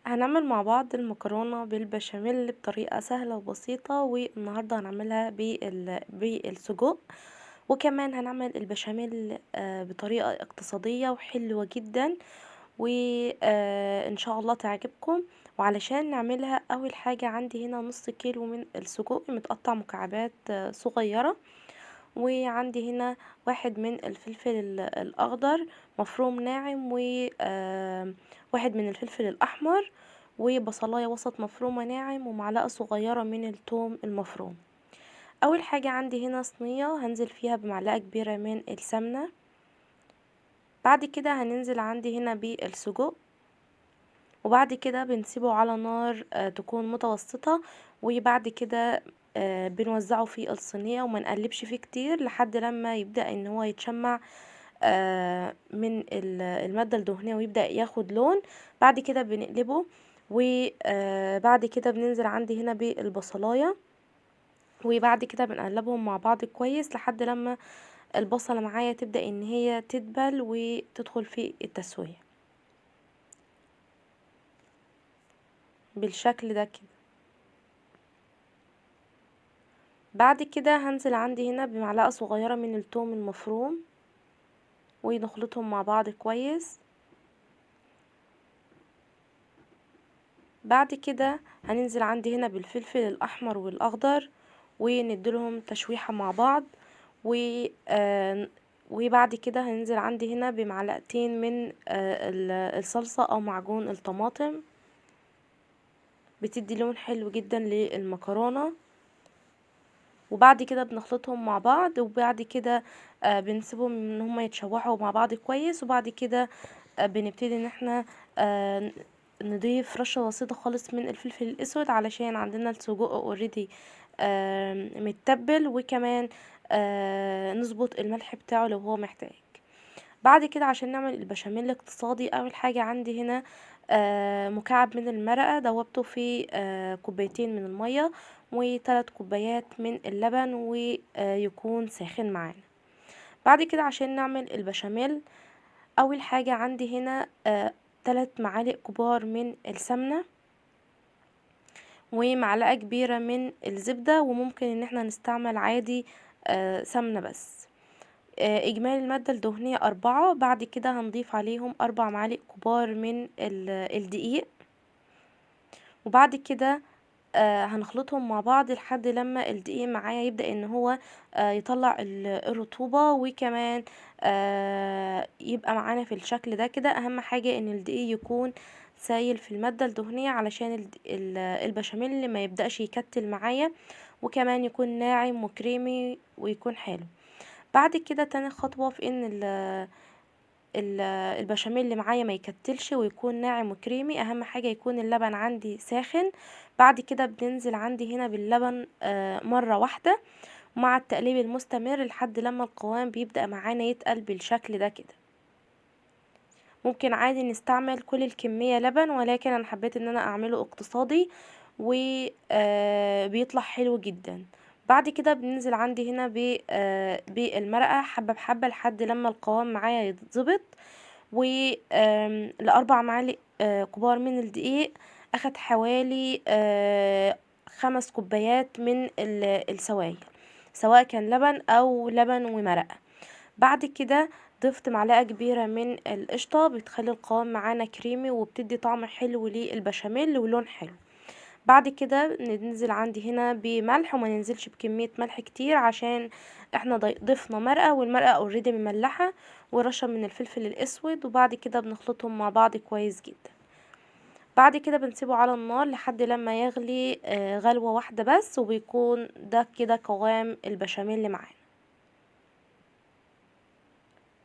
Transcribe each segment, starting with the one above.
هنعمل مع بعض المكرونة بالبشاميل بطريقة سهلة وبسيطة، والنهاردة هنعملها بالسجق، وكمان هنعمل البشاميل بطريقة اقتصادية وحلوة جدا، وإن شاء الله تعجبكم. وعلشان نعملها أول حاجة عندي هنا نص كيلو من السجق متقطع مكعبات صغيرة، وعندي هنا واحد من الفلفل الأخضر مفروم ناعم، وواحد من الفلفل الأحمر، وبصلاية وسط مفرومة ناعم، ومعلقة صغيرة من الثوم المفروم. أول حاجة عندي هنا صينية هنزل فيها بمعلقة كبيرة من السمنة، بعد كده هننزل عندي هنا بالسجق، وبعد كده بنسيبه على نار تكون متوسطة، وبعد كده بنوزعه في الصينية وما نقلبش فيه كتير لحد لما يبدأ ان هو يتشمع من المادة الدهنية ويبدأ ياخد لون. بعد كده بنقلبه، وبعد كده بننزل عندي هنا بالبصلاية، وبعد كده بنقلبهم مع بعض كويس لحد لما البصلة معايا تبدأ ان هي تدبل وتدخل في التسوية بالشكل ده كده. بعد كده هنزل عندي هنا بمعلقة صغيرة من الثوم المفروم ونخلطهم مع بعض كويس. بعد كده هننزل عندي هنا بالفلفل الأحمر والأخضر ونديلهم تشويحة مع بعض، وبعد كده هننزل عندي هنا بمعلقتين من الصلصة أو معجون الطماطم، بتدي لون حلو جدا للمكرونة. وبعد كده بنخلطهم مع بعض، وبعد كده بنسيبهم ان هم يتشوحوا مع بعض كويس. وبعد كده بنبتدي ان احنا نضيف رشة بسيطة خالص من الفلفل الاسود علشان عندنا السجق اوريدي متبل، وكمان نظبط الملح بتاعه لو هو محتاج. بعد كده عشان نعمل البشاميل الاقتصادي، اول حاجة عندي هنا مكعب من المرقة دوبته في كوبايتين من المية وتلات كوبايات من اللبن، ويكون ساخن معانا. بعد كده عشان نعمل البشاميل، اول حاجة عندي هنا 3 معالق كبار من السمنة ومعلقة كبيرة من الزبدة، وممكن ان احنا نستعمل عادي سمنة بس. اجمالي المادة الدهنية 4. بعد كده هنضيف عليهم 4 معالق كبار من الدقيق، وبعد كده هنخلطهم مع بعض لحد لما الدقيق معايا يبدأ ان هو يطلع الرطوبة، وكمان يبقى معانا في الشكل ده كده. اهم حاجة ان الدقيق يكون سايل في المادة الدهنية علشان البشاميل ما يبدأش يكتل معايا، وكمان يكون ناعم وكريمي ويكون حلو. بعد كده تاني خطوة في ان البشاميل اللي معايا ما يكتلش ويكون ناعم وكريمي، اهم حاجة يكون اللبن عندي ساخن. بعد كده بننزل عندي هنا باللبن مرة واحدة مع التقليب المستمر لحد لما القوام بيبدأ معانا يتقل بالشكل ده كده. ممكن عادي نستعمل كل الكمية لبن، ولكن انا حبيت ان انا اعمله اقتصادي بيطلع حلو جدا. بعد كده بننزل عندي هنا بالمرقة حبة بحبة لحد لما القوام معايا يتظبط. لأربع معالق كبار من الدقيق أخد حوالي 5 كوبايات من السوائل، سواء كان لبن أو لبن ومرقة. بعد كده ضفت معلقة كبيرة من القشطة، بتخلي القوام معانا كريمي وبتدي طعم حلو للبشاميل ولون حلو. بعد كده ننزل عندي هنا بملح، وما ننزلش بكمية ملح كتير عشان احنا ضفنا مرقة والمرقة اوريدي مملحة، ورشة من الفلفل الاسود. وبعد كده بنخلطهم مع بعض كويس جدا. بعد كده بنسيبه على النار لحد لما يغلي غلوة واحدة بس، وبيكون ده كده قوام البشاميل اللي معانا.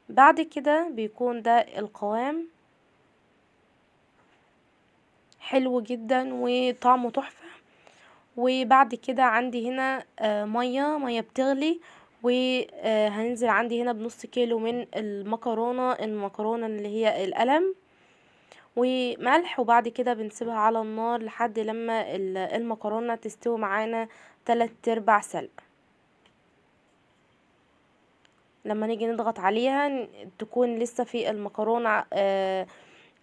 بعد كده بيكون ده القوام حلو جدا وطعمه تحفة. وبعد كده عندي هنا مية بتغلي، وهننزل عندي هنا بنص كيلو من المكرونة اللي هي القلم، وملح. وبعد كده بنسيبها على النار لحد لما المكرونة تستوي معانا 3/4 سلقة. لما نيجي نضغط عليها تكون لسه في المكرونة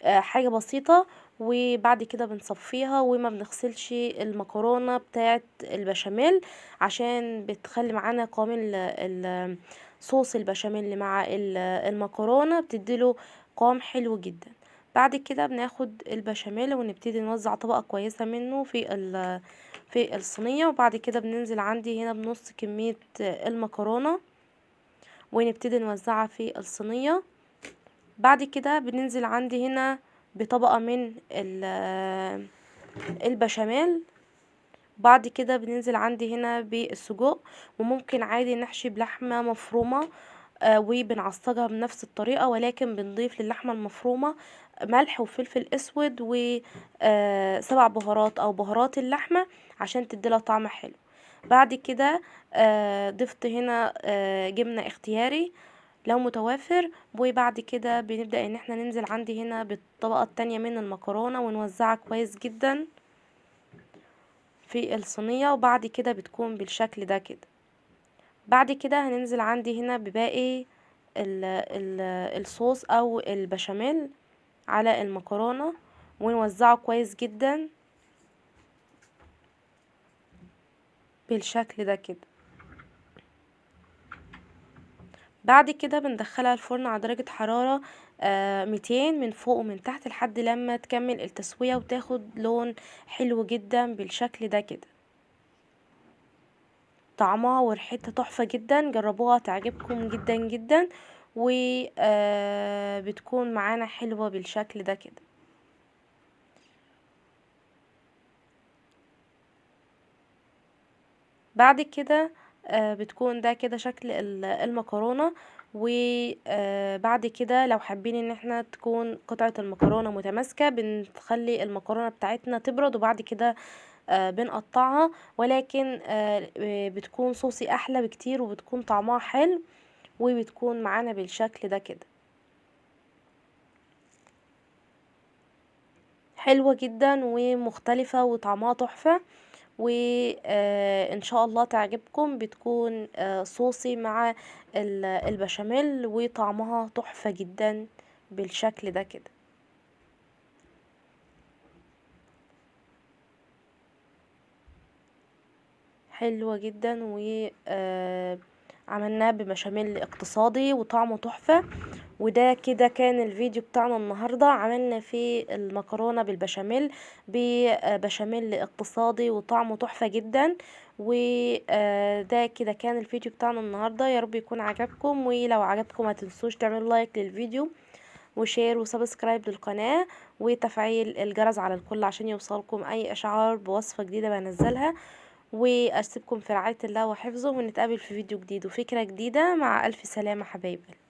حاجة بسيطة، وبعد كده بنصفيها وما بنغسلش المكرونة بتاعة البشاميل عشان بتخلي معانا قوام صوص البشاميل مع المكرونة، بتديله قوام حلو جدا. بعد كده بناخد البشاميل ونبتدي نوزع طبقة كويسة منه في الصينية. وبعد كده بننزل عندي هنا بنص كمية المكرونة ونبتدي نوزعها في الصينية. بعد كده بننزل عندي هنا بطبقة من البشاميل. بعد كده بننزل عندي هنا بالسجق، وممكن عادي نحشي بلحمة مفرومة، وبنعصجها بنفس الطريقة، ولكن بنضيف للحمة المفرومة ملح وفلفل اسود و 7 بهارات او بهارات اللحمة عشان تديلها طعم حلو. بعد كده ضفت هنا جبنة اختياري لو متوافر. وبعد كده بنبدأ ان احنا ننزل عندي هنا بالطبقة التانية من المكرونة ونوزعها كويس جدا في الصينية. وبعد كده بتكون بالشكل ده كده. بعد كده هننزل عندي هنا بباقي الصوص او البشاميل على المكرونة ونوزعه كويس جدا بالشكل ده كده. بعد كده بندخلها الفرن على درجة حرارة 200 من فوق ومن تحت لحد لما تكمل التسوية وتاخد لون حلو جدا بالشكل ده كده. طعمها وريحتها تحفة جدا، جربوها تعجبكم جدا جدا، بتكون معانا حلوة بالشكل ده كده. بعد كده بتكون ده كده شكل المكرونة. وبعد كده لو حابين ان احنا تكون قطعة المكرونة متماسكة بنخلي المكرونة بتاعتنا تبرد وبعد كده بنقطعها، ولكن بتكون صوصي احلى بكتير وبتكون طعمها حلو وبتكون معانا بالشكل ده كده حلوة جدا ومختلفة وطعمها تحفة، وإن شاء الله تعجبكم. بتكون صوصي مع البشاميل وطعمها تحفة جدا بالشكل ده كده. حلوة جدا و عملناه ببشاميل اقتصادي وطعمه تحفة. وده كده كان الفيديو بتاعنا النهاردة، عملنا فيه المكرونة بالبشاميل ببشاميل اقتصادي وطعمه تحفة جدا. وده كده كان الفيديو بتاعنا النهاردة، يا رب يكون عجبكم، ولو عجبكم ما تنسوش تعملوا like للفيديو و share و subscribe للقناة وتفعيل الجرس على الكل عشان يوصلكم اي اشعار بوصفة جديدة بنزلها. واسيبكم في رعاية الله وحفظه، ونتقابل في فيديو جديد وفكرة جديدة. مع الف سلامة حبايبي.